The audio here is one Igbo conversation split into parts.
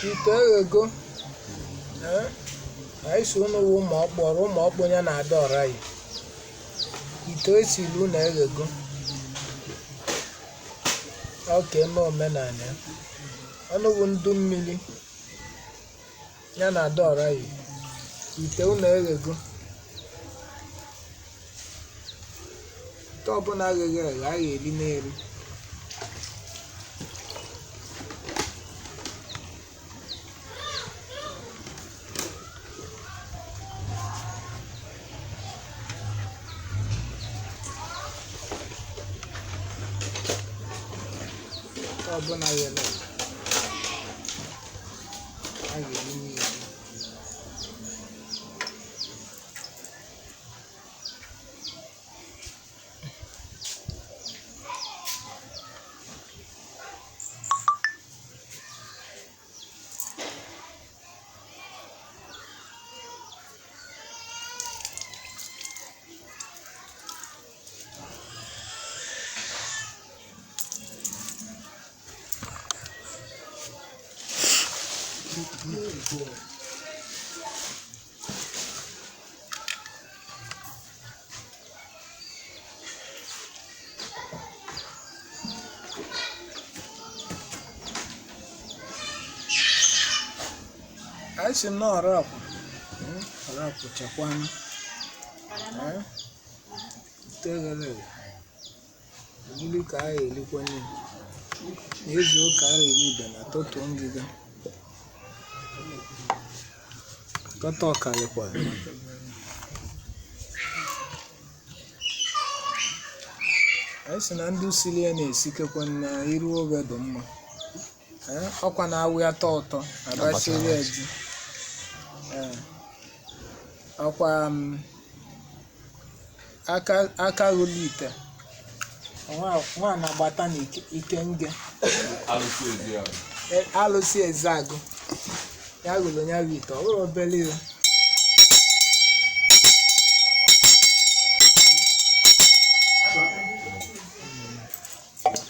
Ite eghego. Ee, anyị si unu wụ ụmụ ọkpụ ọrụ ụmụ ọkpụ ya na ada ọra yi. Ite esili unu eghego. Ọ ka eme omenala ya. Ọnụ bụ ndụ mmiri ya na ada ọra yi. Ite unu eghego. Ite ọbụla gheghe eghe a ga-eri na-eri. Ite ọbụla ghere eghe a ga-eri na-eri. Anyị si na ọrapụ ọrapụ chekwanụ. Ee, ite ghere eghe oriri ka a ga-erikwenye na izu ụka a eri ibe na tụtụ ngịga kọta ọkarịkwara. Anyị si na ndị siri ya na-esikekwe na iru oge dị mma. Ee, ọkwa na-awụ ya tọ ụtọ abachiri ya ji. Ee, ọkwa aka aka ghụlụ ite nwa na-agbata na ike nge. Alụsị ezi ahụ. E, alụsị ezeagụ ya ghụrụ ya bụ ite ọ bụrụ obere ihe.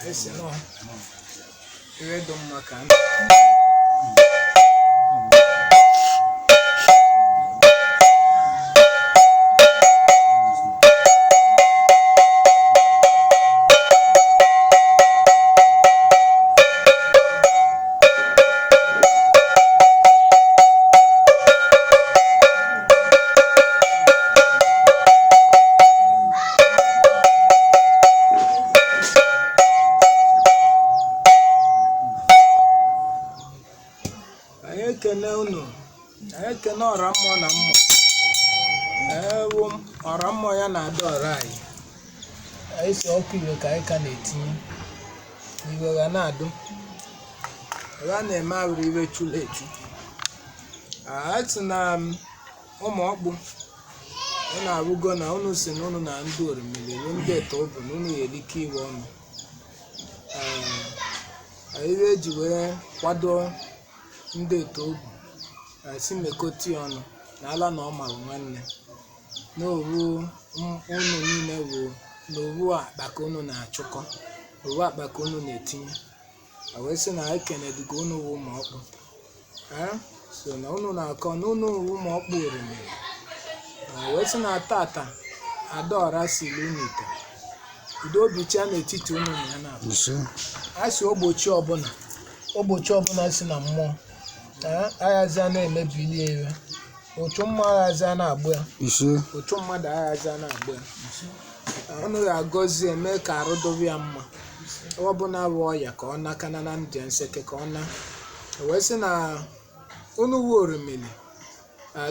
Esi nọ ihe dị mma ka anyị ekene unu, anyị ekene ọra mmụọ na mmụọ ewu ọra mmụọ ya na ada ọra anyị. Anyị si ọkụ iwe ka anyị ka na-etinye iwe ga na-adụ ebe a na-eme arụrụ iwe chụrụ echu. Anyị sị na ụmụ ọkpụ unu arụgo na unu si na unu na ndị orimiri ru ndị ete obu na unu ga-erike iwe ọnụ. Ee, iwe eji wee kwado ndị eto obu si mekọta ya ọnụ na ala na ọ marụ nwanne n'owu unu niile bụ n'owu akpa ka unu na-achụkọ, owu akpa ka unu na-etinye. A wee sị na ekenedugo unu wụ ụmụ ọkpụ. Ee, so na unu na-akọ na unu wụ ụmụ ọkpụ orimiri. A wee sị na tata adaọra siri unu ite udo obicha n'etiti unu na ya na-abụ. Ise. A sị ogbochi ọbụla ogbochi ọbụla si na mmụọ aghazi a na-emebili ya iwe, ụchụ mma aghazi a na-agbụ ya. Ise. Ụchụ mmadụ aghazi a na-agbụ ya. Ọnụ ga-agọzi eme ka arụ dobe ya mma, ọ bụla bụ ọya ka ọ nakana na ndị nseke ka ọ na. Wee sị na unu wu orimili,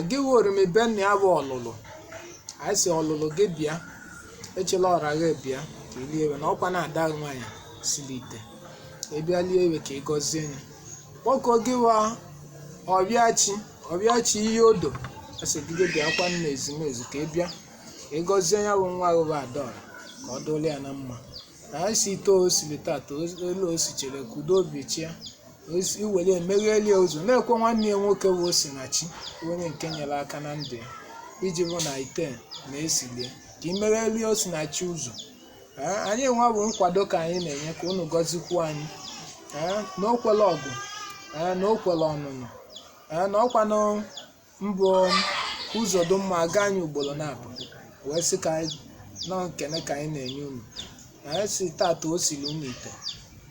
gị wu orimi be nna ya bụ ọlụlụ. Anyị sị ọlụlụ gị bịa, echela ọra gị bịa ka i lie ewe na ọkwa na-ada gị nwaanyị siri ite ị bịa lie ewe ka ị gọzie ya. Kpọkuo gị wa ọbịachi ọbịachi ihe odo asị gị gị bịakwa nna ezumezu ka ị bịa ka ị gọzie ya bụ nwa gị bụ adaọra ka ọ dụla ya na mma. Na anyị si ite o siri tata elu o sichere ka udo obi chia iwere emegheli ya ụzọ na-ekwe nwanne ya nwoke bụ Osinachi onye nke nyere aka na ndụ ya iji bụ na ite na-esilie ka ị megheli Osinachi ụzọ. Ee, anyị nwa bụ nkwado ka anyị na-enye ka unu gọzikwuo anyị. Ee, na okwela ọgụ. Ee, na o kwere ọnụnụ. Ee, na ọkwanụ mbụ ụzọdụmma aga anyị ugboro na-abụ wee sị ka anyị nọ nkene ka anyị na-enye unu. Anyị si tata o siri unu ite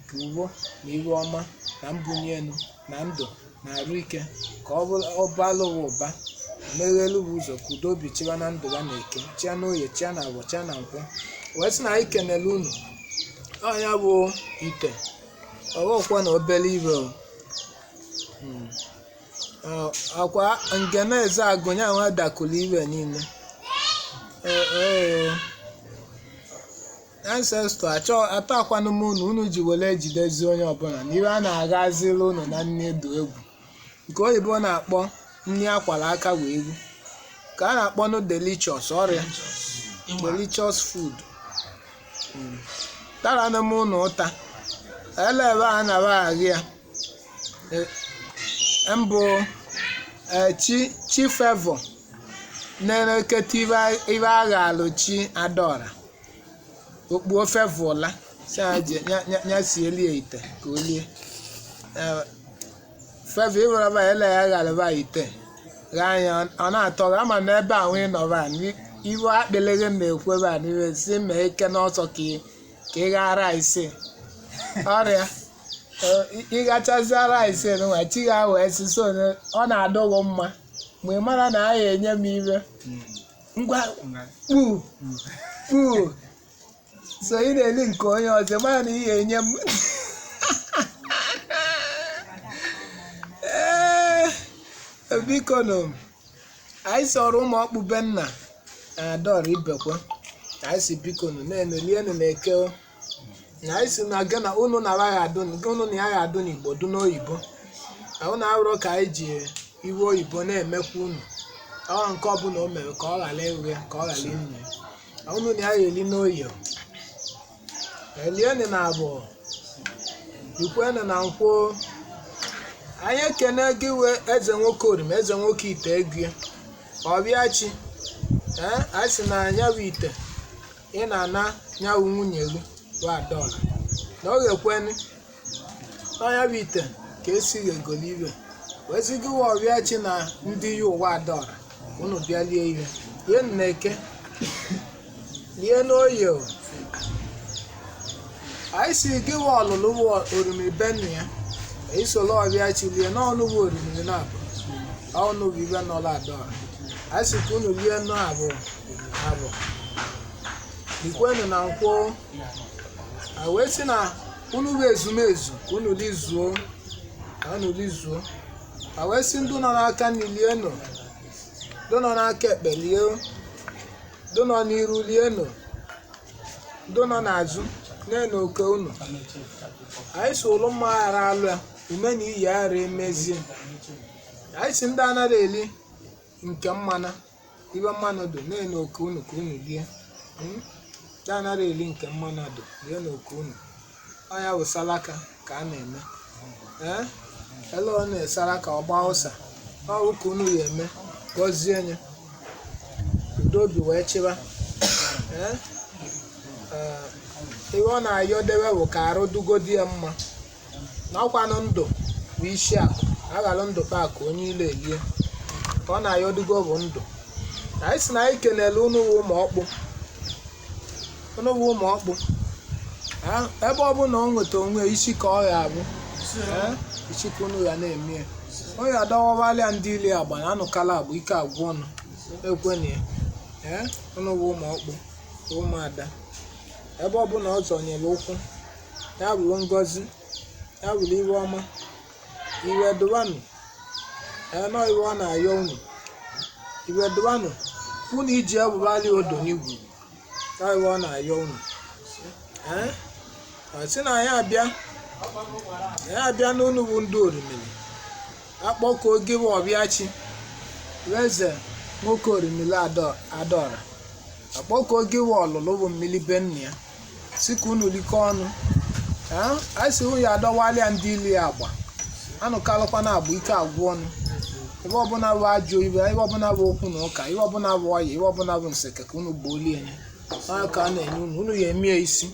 ka uwo na iru ọma na mbunye elu na ndụ na arụ ike ka ọ bụrụ ọbalụ ụwa ụba, meghelu bụ ụzọ ka udo obi chịwa na ndụ ya na eke, chia na oye, chia na agwọ, chia na nkwọ. Wee sị na anyị kenele unu. Ọ ya bụ ite ọghọkwa na obere ibe o. Akwa ngene eze agụnya nwa dakụlụ ibe niile. Ee, ee. Ancestor achọ atọ akwanụ m unu unu ji were ejidezi onye ọbụla na iwe a na-aghaziri unu na nne edu egwu nke oyibo na-akpọ nri akwara aka wee egwu ka a na-akpọnụ delicious ọrịa delicious food. Taranụ m unu ụta ele ebe a na agha ya. Mbụ chi chi favor na-elekọta ibe agha alụ chi adaọra okpu ofe vụla si ya ya sielie ite ka o lie. Favor ịbụrụ ba ele ya ghalụba ite gha anya ọ na-atọ gị ama na ebe a nwee nọba iwe akpịlịghị na-ekwu ebe a n'iwe si mee ike n'ọsọ ka ị ghara isi ọrịa ịghachazia rice nwa chi ga wee si so ọ na-adọghị mma mgbe ị mara na a ya enye m iwe ngwa kpuu kpuu so ị na-eli nke onye ọzọ mara na ị ga-enye m. Ee, biko nụ anyị sọrọ ụmụ ọkpụ be nna na adọrọ ibekwe. Anyị si biko nụ na-enu lienu na eke o. Na anyị si na gị na unu na ya adụ unu na ya adụ n'Igbo dụ n'oyibo na unu arụrụ ka anyị ji iwe oyibo na-emekwa unu ọ nke ọbụla o mere ka ọ ghara ịrụ ya ka ọ ghara inye ya na unu na ya eli n'oyi elienu na abụọ ikwenu na nkwụ. Anyị ekene gị wee eze nwoke orime eze nwoke ite ego ya ọbịa chi. Ee, anyị si na anya bụ ite ị na-ana nyawu nwunye gị bụ adaọra na ọ ga-ekwenu n'ọnya bụ ite ka esi egoli ibe wee sị gị wee ọbịa chi na ndị yi ụwa adaọra ka unu bịa lie ihe rie na eke lie n'oyi o. Anyị si gị wee ọlụlụ wụ oriri be nna ya isoro ọbịa chi lie n'ọnụ bụ oriri na abụ ọnụ bụ ibe nọrọ adaọra. Anyị si ka unu lie nọ abụọ abụọ ikwenu na nkwụ. A wee sị na unu bụ ezumezu ka unu lizuo ka unu lizuo. A wee sị ndị nọ n'aka nri lienụ, ndị nọ n'aka ekpe lie, ndị nọ n'iru lienụ, ndị nọ n'azụ na-enu oke unu. Anyị si ụlụ mma ghara alụ ya ume na iyi ghara emezie. Anyị si ndị anaghị eli nke mmana ibe mmanụ dị na-enu oke unu ka unu lie. Ndị anaghị eli nke mmanụ dị rie n'oke unu. Ọ ya bụ salaka ka a na-eme. Ee, ele ọ na-esara ka ọ gbaa ụsa ọ bụ ka unu ya eme gọzie nye udo obi wee chịba. Ee, ee, ihe ọ na-ayọ debe bụ ka arụ dugodi ya mma na ọkwanụ ndụ bụ isi akụ aghalụ ndụ pa akụ onye ile elie ka ọ na-ayọdugo bụ ndụ. Anyị sị na anyị kenele unu wụ ụmụ ọkpụ unu bụ ụmụ ọkpụ. Ebe ọ bụ na ọ nweta onwe ya, isi ka ọ ga-abụ. Ee, isi ka unu ga na-eme ya onye adọwabalịa ndị ili agba na anụkala agba ike agwụ ọnụ ekwenụ ya. Ee, unu bụ ụmụ ọkpụ ụmụada ebe ọ bụ na ọ zọnyere ụkwụ ya bụrụ ngọzi ya bụrụ iwe ọma iwe dụwanụ. Ee, nọ iwe ọ na-ayọ unu iwe dụwanụ unu iji ebụbalị odo n'igwu ya iwe ọ na-ayọ unu. Ee, ọ sị na anyị abịa anyị abịa n'unu bụ ndị orimiri akpọkuo gị bụ ọbịachi eze nwoke orimiri adaọra akpọkuo gị bụ ọlụlụ bụ mmiri be nna ya si ka unu likọ ọnụ. Ee, anyị si unu ya adọwalịa ndị ili agba anụkalụkwana agba ike agwụ ọnụ ebe ọbụla bụ ajọ ibe ebe ọbụla bụ okwu na ụka ebe ọbụla bụ ọya ebe ọbụla bụ nseke ka unu gbuolie ya. Ọ ka a na-enye unu unu ya eme ya isi.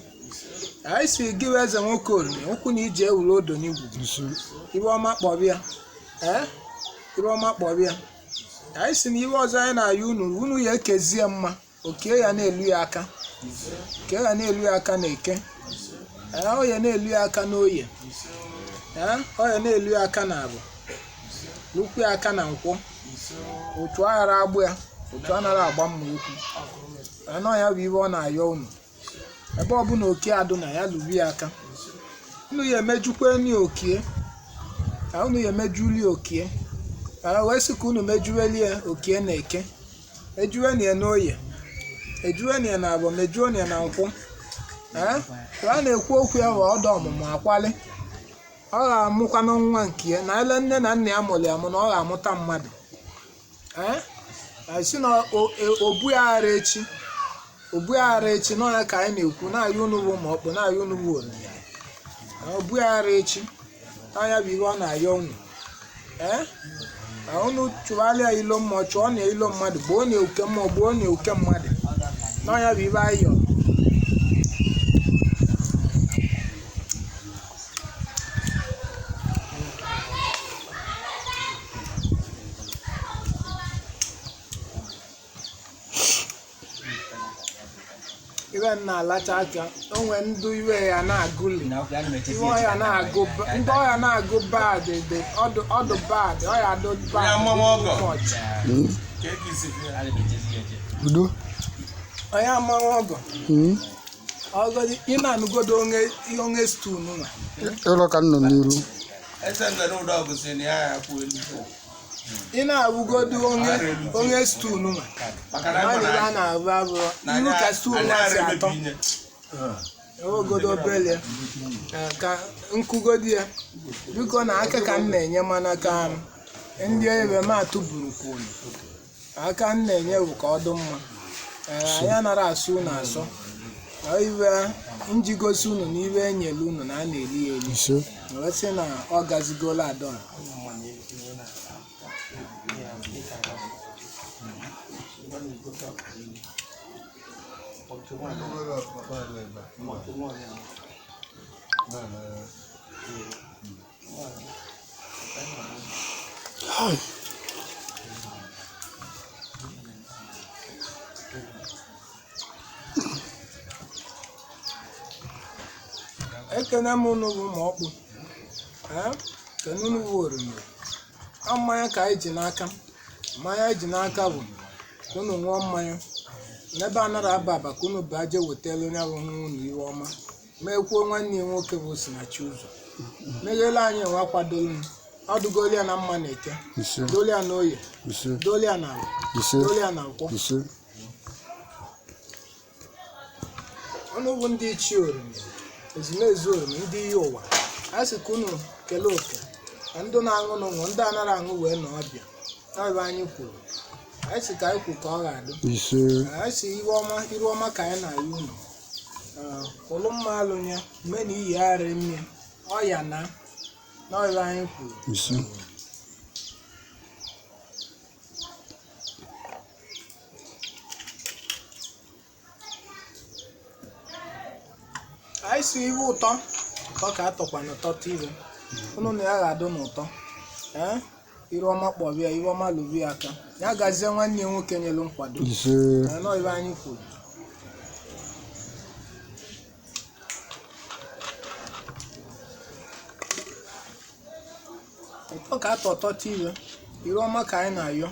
Anyị si gị bụ eze nwoke oriri ụkwụ na ije ewuru odo n'igwu. Ise. Iwe ọma kpọbịa. Ee, iwe ọma kpọbịa. Anyị si na iwe ọzọ anyị na-ayọ unu, unu ya ekezie mma okie ya na-elu ya aka, kee ya na-elu ya aka na eke. Ee, ọ ya na-elu ya aka n'oye. Ee, ọ ya na-elu ya aka na abụ, lukwu ya aka na nkwọ. Otu aghara agbụ ya, otu anaghị agba mma okwu. Anọ ya bụ iwe ọ na-ayọ unu. Ebe ọbụla oke adụ na ya lụrụ ya aka, unu ya emejukwa enyi okie, ka unu ya emejuli okie, ka wee sị ka unu mejuweli ya okie na eke, ejuweni ya n'oye, ejuweni ya na abọ, mejuoni ya na nkwụ. Ee, ka a na-ekwu okwu ya bụ ọdọ ọmụmụ akwali. Ọ ga-amụkwanụ nwa nke ya na ele nne na nna ya mụrụ ya mụ na ọ ga-amụta mmadụ. Ee, anyị sị na obu ya aghara echi, obu ya aghara echi nọ ya ka anyị na-ekwu na-ayọ unu bụ ma ọkpụ na-ayọ unu bụ oriri. Obu ya aghara echi anya bụ ihe ọ na-ayọ unu. Ee, ka unu chụgharịa ilo mmụọ, chụọ na ilo mmadụ, gboo na oke mmụọ, gboo na oke mmadụ. N'ọnya bụ ibe anyị yọrọ. Iwe m na-alacha aka onwe ndụ iwe ya na-agụli iwe ọya na-agụ ndị ọya na-agụ bad dị ọdụ ọdụ bad ọya dụ bad Ya mmanwụ ọgọ. much. Udo. Onye amanwụ ọgọ. Ọgọdị ị na-anụgodo onye onye stew nwa. Ịlọ ka m nọ n'iru. Eze nze na ụdọ ọgụ si na ya ya kwuo elu. Ị na-awụgodo onye onye stew nwa. Maka na mmadụ anyị a na-abụ abụọ na iru anyị ka stew anyị nwa si ara atọ. emebi ihe. Ogodo obele ka nkugodi ya biko na aka ka m na-enye, mana ka ndị ebe m atụburu kwuru aka m na-enye bụ ka ọ dị mma. Ee, anyị anara asụ unu asọ na iwe nji gosi unu na iwe enyere unu na a na-eri ya eri. Ise. Wee sị na ọ gazigola adọra. Ekene m unu bụ ma ọkpụ. Ee, kene unu bụ oriri. Ọ mmanya ka anyị ji n'aka, mmanya anyị ji n'aka bụ ka unu ṅụọ mmanya n'ebe anara aba aba, ka unu baa jee wetara onye ahụ hụrụ unu iwe ọma, mekwuo nwanne ya nwoke bụ Osinachi ụzọ meghela anyị enwe akwadolu m ọ dụgolu ya na mma na eke, Ise. dolu ya na oye, Ise. dolu ya na ala, Ise. dolu ya na nkwọ. Ise. Unu bụ ndị ichie oriri, ezumezu oriri, ndị iyi ụwa, a sị ka unu kelee oke ka ndị na-aṅụ n'ụṅụ ndị anara aṅụ wee nọ ọbịa n'ebe anyị kwuru. Anyị sị ka anyị kwu ka ọ ga-adị. Ise. Anyị sị iwe ọma, iru ọma ka anyị na-ayọ unu. Ee, ụlụ mma alụnye mme na iyi arị mmiri ọya na n'ọbịa anyị kwuru. Ise. Anyị si iwe ụtọ ụtọ ka atọkwana ụtọ ire unu na ya ga-adụ n'ụtọ. Ee, iru ọma kpọbịa, iru ọma lụbịa aka ya gazie nwanne ya nwoke nyelu nkwado. Ise. Ee, nọ ibe anyị kwuru. Ụtọ ka atọ ụtọ ire, iru ọma ka anyị na-ayọ,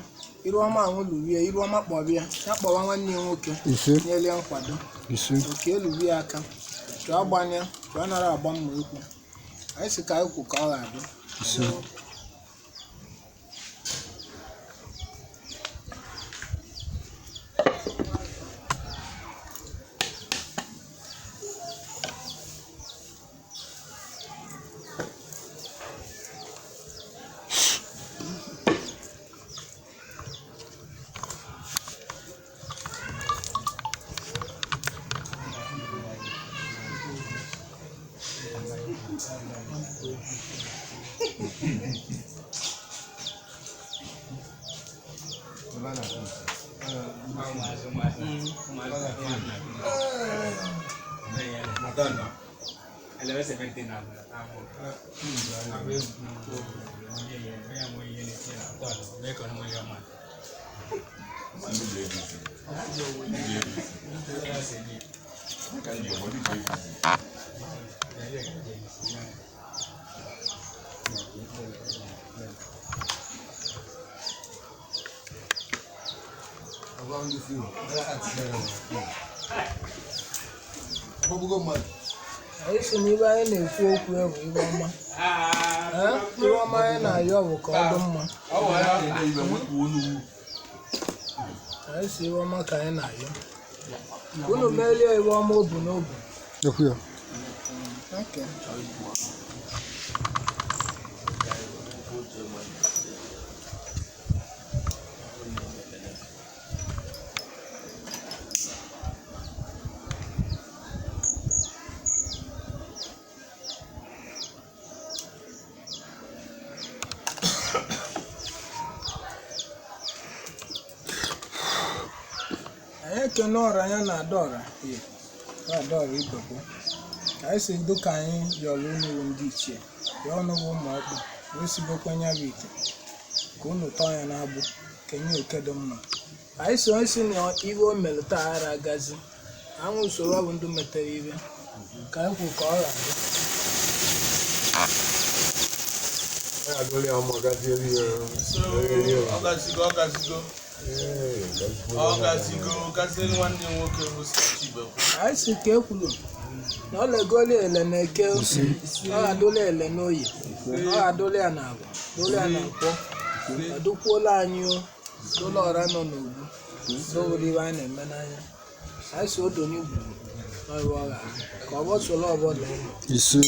iru ọma ahụ lụbịa, iru ọma kpọbịa ya, kpọwa nwanne ya nwoke Ise. nyelu ya nkwado. Ise. Oke elubie aka chụọ agbanya chụọ nara agba mma okwu. Anyị sị ka anyị kwu ka ọ ga-adị. Ise. Madonna. Anyị si na ibe anyị na-ekwu okwu ya bụ ibe ọma. Ee, ibe ọma anyị na-ayọ bụ ka ọ dị mma. Anyị si ibe ọma ka anyị na-ayọ. Ka unu merie ibe ọma obu n'obu. Ekwu ya. Okay. Anyị ekene ọra ya na adaọra ye na adaọra ibekwe. Anyị si dịka anyị yọrọ unu bụ ndị ichie yọọ unu bụ ụmụ ọkpụ wee sigokwa nya bụ ite ka unu tọọ ya n'agbụ kenye oke dị mma. Anyị si onye si na iwe o mere taa ara agazi anwụ usoro ọ bụ ndụ metere iwe ka anyị kwuru ka ọ ghara. Ọ gazigo, ọ gazigo. Ọ gazigo, gaziere nwanne m nwoke bụ Chibekwu. Anyị si ka e kwuru na ọ legolu ele na eke, ọ ga-adụla ele n'oyi, ọ ga-adụla ya n'agwa, dụla ya na nkwọ, ọ dụkwuola anyị o dụla ọra nọ n'ogbu dowere iwe anyị na-eme n'anya. Anyị si odo n'igwu n'ọrụ ọ ga-adụ ka ọ bọtụla ọbọdụ. Ise.